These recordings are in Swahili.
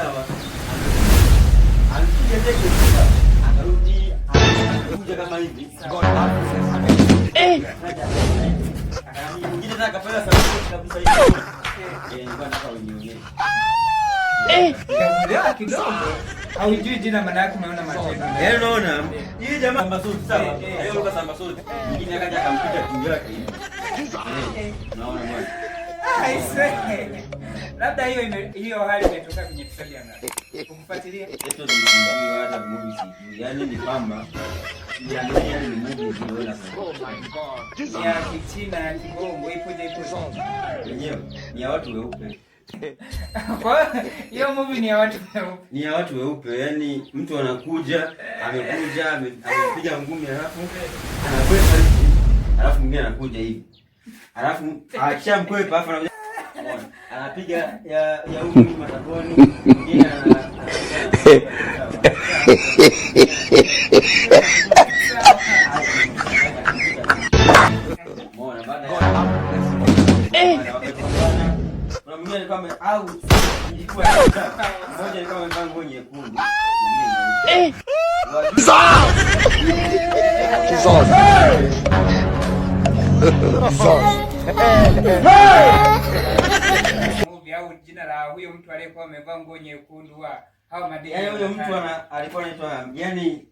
sawa. Alipiga teke, akarudi, akakuja kama hivi. Eh. Mwingine tena akafanya support kabisa hivi. Eh, nilikuwa nataka unionyeshe. Nikamuelewa kidogo. Haujui jina, maana yake umeona matendo. Yaani unaona? Hii jamaa somersault, sawa. Eh. Hiyo luka somersault. Mwingine akaja akampiga kiu yake. Eh, unaona bwana. Aise. Labda hiyo hali imetoka kwenye episode ya ngapi? Ukufuatilia? Episode sijui, hata movie sijui. Yaani ni kwamba niangalia ni movie niliona. Ni ya Kichina, ya Kibongo, ipoje ipoje? Yenyewe ni ya watu weupe. Kwa hiyo hiyo movie ni ya watu weupe. Ni ya watu weupe, yaani mtu anakuja, amekuja, amepiga ngumi, alafu anakwepa hivi. Alafu mwingine anakuja hivi. Alafu akishamkwepa, alafu anakuja, anapiga ya huku matakoni, mwingine Umeona, baada ya wakapambana, kuna mwingine alikuwa au ilikuwa mmoja alikuwa amevaa nguo nyekundu, mwingine nyeusi. Jesus. Jesus. Movie au jina la huyo mtu aliyekuwa amevaa nguo nyekundu wa hao madeni. Yaani huyo mtu alikuwa anaitwa, yaani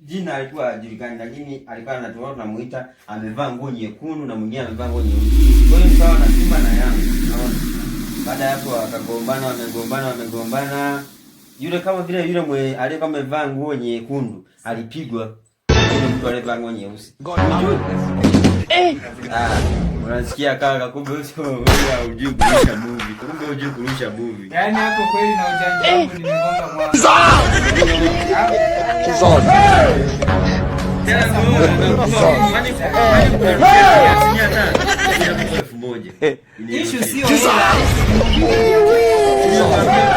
jina alikuwa hajulikani, lakini alikuwa anatoa, tunamuita amevaa nguo nyekundu na mwingine amevaa nguo nyeusi. Kwa hiyo ni sawa na Simba na Yanga, unaona. Baada ya hapo wakagombana, wamegombana, wamegombana. Yule kama vile yule mwe aliyekuwa amevaa nguo nyekundu alipigwa yule mtu aliyevaa nguo nyeusi. Eh. Ah, unasikia kaka, kumbe usio wewe hujui kurusha movie. Kumbe hujui kurusha movie. Yaani hapo kweli na ujanja wangu nimegonga mwamba. Jesus. Tena 1000. Issue sio hela.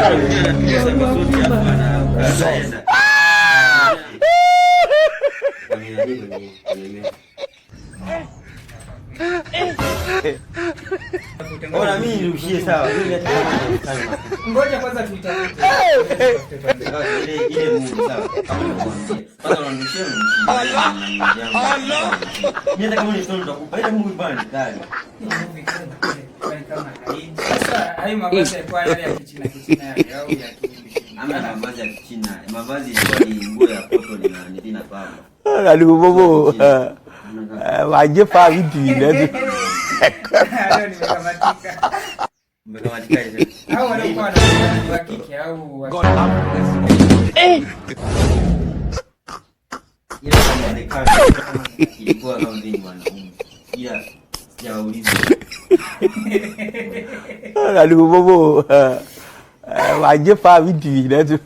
Anapiga somersault hapo anaenda. Kwenye meza. Ona mimi nirushie, sawa. Mimi hata kama ni Ngoja kwanza tuitafute. Ile movie, sawa. Kama nilivyokuambia. Kwanza unanirushia, unanirushia. Allah. Mimi hata kama ni story nitakupa. Ile movie bwana kali. Movie kwani kama haiji. Sasa hayo mavazi yalikuwa yale ya Kichina Kichina yale au ya Kihindi? Ama mavazi ya Kichina. Mavazi ilikuwa ni nguo ya cotton na ni na pamba. Alibobo waje fa vitu vile. Leo nimekamatika. Umekamatika hizo. Hao walikuwa wanaonekana ni wa kike au wa Eh. Ile kama ilikuwa kama vile ni mwanaume. Ila sijawauliza. Alibobo waje fa vitu vile. Wajua.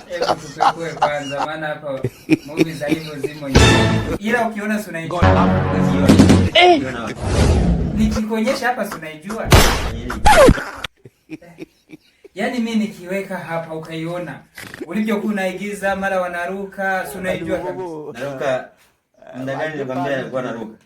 Hebu tupekue kwanza, maana hapa movie za hivyo zimo nyingi. Ila ukiona si unaijua. Eh. Nikikuonyesha hapa si unaijua? Yaani mi nikiweka hapa ukaiona ulivyokuwa unaigiza, mara wanaruka, si unaijua kabisa. Naruka muda gani? Nilikwambia nilikuwa naruka.